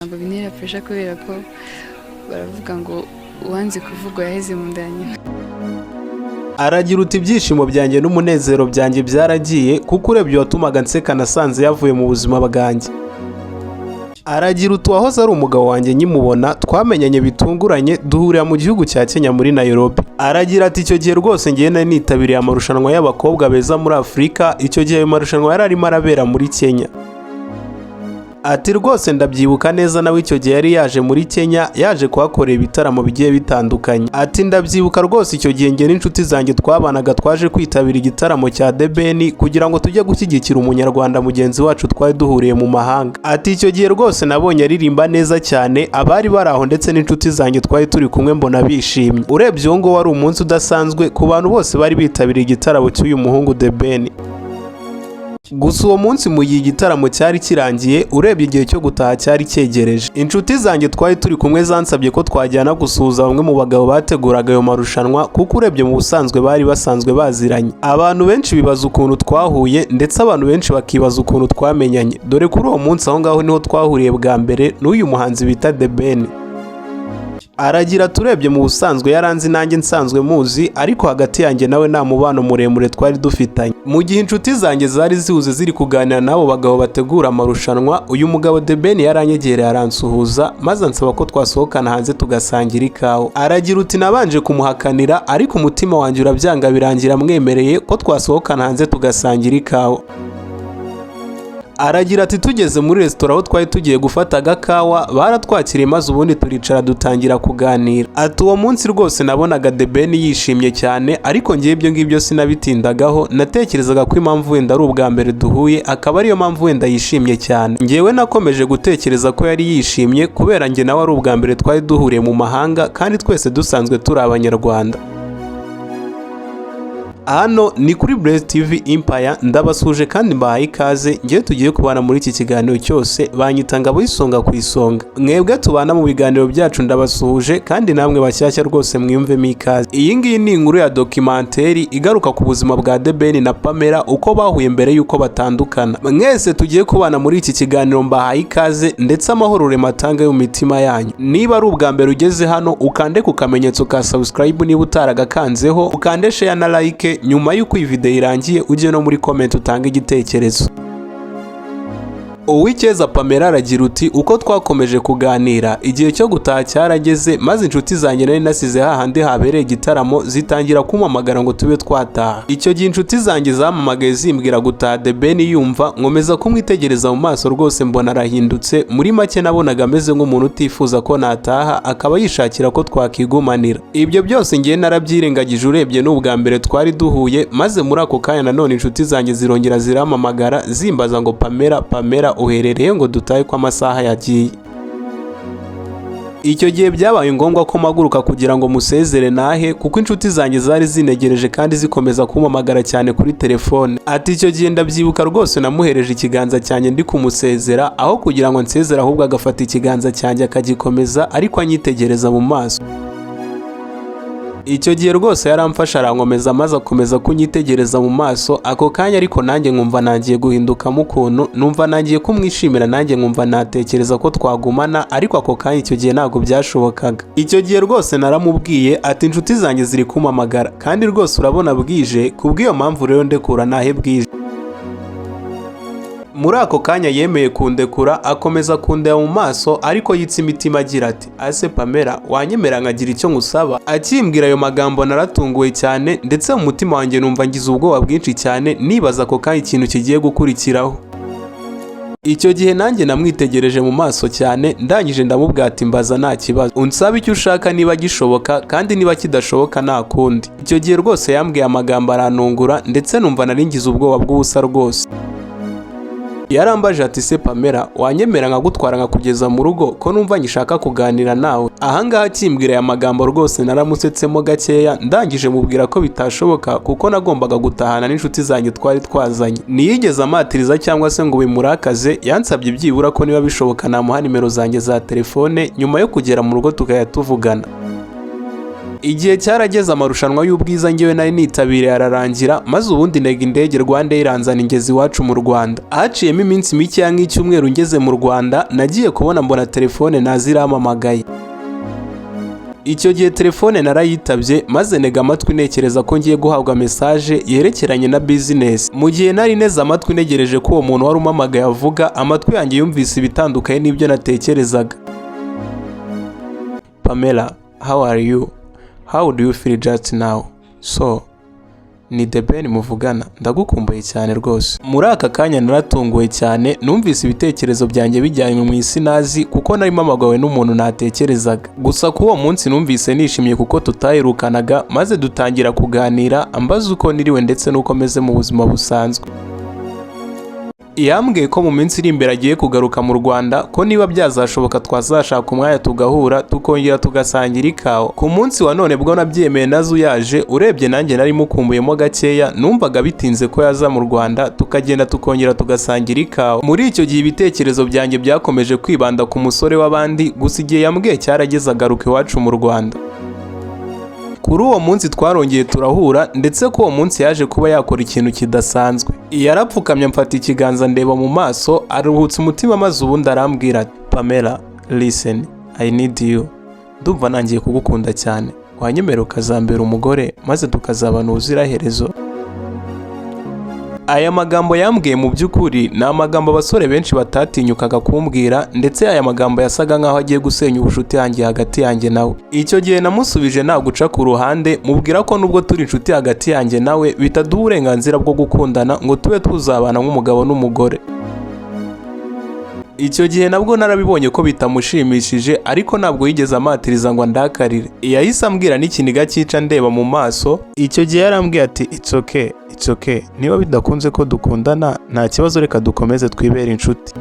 Ntabwo bintera pressure, kubera ko baravuga ngo uwanze kuvugwa yaheze mu nda ya nyina. Aragira uti: "Ibyishimo byanjye n'umunezero byanjye byaragiye, kuko urebye uwatumaga nseka nasanze yavuye mu buzima bwanjye." Aragira uti: "Uwahoze ari umugabo wanjye nkimubona, twamenyanye bitunguranye, duhurira mu gihugu cya Kenya muri Nairobi." Aragira ati: "Icyo gihe rwose ngewe nari nitabiriye amarushanwa y'abakobwa beza muri Afurika. Icyo gihe ayo marushanwa yari arimo arabera muri Kenya." Ati: "Rwose ndabyibuka neza, nawe icyo gihe yari yaje muri Kenya, yaje kuhakorera ibitaramo bigiye bitandukanye." Ati: "Ndabyibuka rwose, icyo gihe njye n'inshuti zanjye twabanaga twaje kwitabira igitaramo cya The Ben kugira ngo tujye gushyigikira Umunyarwanda mugenzi wacu twari duhuriye mu mahanga." Ati: "Icyo gihe rwose nabonye aririmba neza cyane, abari bari aho ndetse n'inshuti zanjye twari turi kumwe mbona bishimye. Urebye uwo nguwo wari umunsi udasanzwe ku bantu bose bari bitabiriye igitaramo cy'uyu muhungu The Ben. Gusa uwo munsi, mu gihe igitaramo cyari kirangiye, urebye igihe cyo gutaha cyari cyegereje, inshuti zanjye twari turi kumwe zansabye ko twajyana gusuhuza bamwe mu bagabo bateguraga ayo marushanwa, kuko urebye mu busanzwe bari basanzwe baziranye. Abantu benshi bibaza ukuntu twahuye, ndetse abantu benshi bakibaza ukuntu twamenyanye, dore kuri uwo munsi aho ngaho niho twahuriye bwa mbere n'uyu muhanzi bita The Ben." Aragira, turebye mu busanzwe yaranzi, nanjye nsanzwe muzi, ariko hagati yanjye nawe nta mubano muremure twari dufitanye. Mu gihe inshuti zanjye zari zihuze ziri kuganira n'abo bagabo bategura amarushanwa, uyu mugabo The Ben yaranyegereye, aransuhuza, maze ansaba ko twasohokana hanze tugasangira ikawa. Aragira uti: "Nabanje kumuhakanira, ariko umutima wanjye urabyanga, birangira mwemereye ko twasohokana hanze tugasangira ikawa." Aragira ati: "Tugeze muri resitora aho twari tugiye gufata agakawa, baratwakiriye, maze ubundi turicara dutangira kuganira." Ati: "Uwo munsi rwose nabonaga The Ben yishimye cyane, ariko ngewe ibyo ngibyo sinabitindagaho. Natekerezaga ko impamvu wenda ari ubwa mbere duhuye, akaba ariyo mpamvu wenda yishimye cyane. Ngewe nakomeje gutekereza ko yari yishimye kubera njye nawe ari ubwa mbere twari duhuriye mu mahanga, kandi twese dusanzwe turi Abanyarwanda." Hano ni kuri Blaze TV Empire, ndabasuhuje kandi mbahaye ikaze. Ngewe tugiye kubana muri iki kiganiro cyose banyita Ngabo y'Isonga ku Isonga. Mwebwe tubana mu biganiro byacu ndabasuhuje, kandi namwe bashyashya rwose mwiyumvemo ikaze. Iyi ngiyi ni inkuru ya documentary igaruka ku buzima bwa The Ben na Pamela, uko bahuye mbere y'uko batandukana. Mwese tugiye kubana muri iki kiganiro mbahaye ikaze, ndetse amahoro rema atanga yo mu mitima yanyu. Niba ari ubwa mbere ugeze hano, ukande ku kamenyetso ka subscribe niba utaragakanzeho, ukande share na like. Nyuma y'uko iyi video irangiye, ujye no muri comment utange igitekerezo. Uwicyeza Pamela aragira uti: "Uko twakomeje kuganira, igihe cyo gutaha cyarageze, maze inshuti zanjye nari nasize hahandi habereye igitaramo zitangira kumpamagara ngo tube twataha. Icyo gihe inshuti zanjye zampamagaye zimbwira gutaha, The Ben yumva, nkomeza kumwitegereza mu maso, rwose mbona arahindutse. Muri make nabonaga ameze nk'umuntu utifuza ko nataha, akaba yishakira ko twakigumanira. Ibyo byose ngiye narabyirengagije, urebye n'ubwa mbere twari duhuye. Maze muri ako kanya nanone inshuti zanjye zirongera zirampamagara, zimbaza ngo: 'Pamela, Pamela, uherereye ngo dutahe ko amasaha yagiye?' Icyo gihe byabaye ngombwa ko mpaguruka kugira ngo musezere nahe, kuko inshuti zanjye zari zinegereje kandi zikomeza kumpamagara cyane kuri telefone." Ati: "Icyo gihe ndabyibuka rwose, namuhereje ikiganza cyanjye ndi kumusezera, aho kugira ngo nsezere ahubwo agafata ikiganza cyanjye akagikomeza, ariko anyitegereza mu maso. Icyo gihe rwose yaramfashe arankomeza, maze akomeza kunyitegereza mu maso. Ako kanya ariko nanjye nkumva nangiye guhindukamo ukuntu, numva nangiye kumwishimira, nanjye nkumva natekereza ko twagumana, ariko ako kanya icyo gihe ntabwo byashobokaga. Icyo gihe rwose naramubwiye ati: 'Inshuti zanjye ziri kumpamagara, kandi rwose urabona bwije, kubw'iyo mpamvu rero ndekura nahe bwije.' Muri ako kanya yemeye kundekura, akomeza kundeba mu maso, ariko yitsa imitima agira ati: 'Ase Pamela, wanyemera nkagira icyo ngusaba?' Akimbwira ayo magambo naratunguwe cyane, ndetse mu mutima wanjye numva ngize ubwoba bwinshi cyane, nibaza ako kanya ikintu kigiye gukurikiraho. Icyo gihe nanjye namwitegereje mu maso cyane, ndangije ndamubwira ati: 'Mbaza, nta kibazo, unsabe icyo ushaka niba gishoboka, kandi niba kidashoboka nta kundi.' Icyo gihe rwose yambwiye amagambo arantungura, ndetse numva nari ngize ubwoba bw'ubusa rwose. Yarambaje ati: 'Se Pamela, wanyemera nkagutwara nkakugeza mu rugo, ko numva ngishaka kuganira nawe?' Ahangaha akimbwira aya magambo rwose naramusetsemo gakeya, ndangije mubwira ko bitashoboka, kuko nagombaga gutahana n'inshuti zanjye twari twazanye. Ntiyigeze amatiriza cyangwa se ngo bimurakaze. Yansabye byibura ko niba bishoboka namuha nimero zanjye za telefone, nyuma yo kugera mu rugo tukajya tuvugana. Igihe cyarageze, amarushanwa y'ubwiza ngewe nari nitabiriye ararangira, maze ubundi ntega indege RwandAir iranzana, ingeze iwacu mu Rwanda. Haciyemo iminsi mikeya nk'icyumweru ngeze mu Rwanda, nagiye kubona mbona telefone nazi irampamagaye. Icyo gihe telefone narayitabye, maze ntega amatwi ntekereza ko ngiye guhabwa message yerekeranye na business. Mu gihe nari neze amatwi ntegereje ko uwo muntu wari umpamagaye avuga, amatwi yanjye yumvise ibitandukanye n'ibyo natekerezaga. "Pamela, how are you? How do you feel just now? So ni The Ben muvugana, ndagukumbuye cyane rwose." Muri aka kanya naratunguwe cyane, numvise ibitekerezo byanjye bijyanywe mu isi nazi, kuko nari mpamagawe n'umuntu natekerezaga. Gusa ku uwo munsi numvise nishimye kuko tutaherukanaga, maze dutangira kuganira, ambaza uko niriwe ndetse n'uko meze mu buzima busanzwe. Yambwiye ko mu minsi iri imbere agiye kugaruka mu Rwanda, ko niba byazashoboka twazashaka umwanya tugahura, tukongera tugasangira ikawa. Ku munsi wa none bwo nabyemeye nazuyaje. Urebye nanjye nari mukumbuyemo gakeya, numvaga bitinze ko yaza mu Rwanda, tukagenda tukongera tugasangira ikawa. Muri icyo gihe ibitekerezo byanjye byakomeje kwibanda ku musore w'abandi. Gusa igihe yambwiye cyarageze, agaruka iwacu mu Rwanda. Kuri uwo munsi twarongeye turahura, ndetse ko uwo munsi yaje kuba yakora ikintu kidasanzwe. Yarapfukamye, amfata ikiganza, ndeba mu maso, aruhutse umutima, maze ubundi arambwira ati: "Pamela, listen, I need you. Ndumva nangiye kugukunda cyane. Wanyemerera ukazambera umugore, maze tukazabana ubuziraherezo?" Aya magambo yambwiye mu by'ukuri ni amagambo abasore benshi batatinyukaga kumbwira, ndetse aya magambo yasaga nk'aho agiye gusenya ubucuti yanjye hagati yanjye nawe. Icyo gihe namusubije nta guca ku ruhande, mubwira ko nubwo turi inshuti hagati yanjye nawe, bitaduha uburenganzira bwo gukundana ngo tube tuzabana nk'umugabo n'umugore. Icyo gihe nabwo narabibonye ko bitamushimishije, ariko ntabwo yigeze amatiriza ngo andakarire. Yahise ambwira n'ikiniga cyica ndeba mu maso. Icyo gihe yarambwiye ati: "It's okay, it's okay. Niba bidakunze ko dukundana, nta kibazo, reka dukomeze twibere inshuti."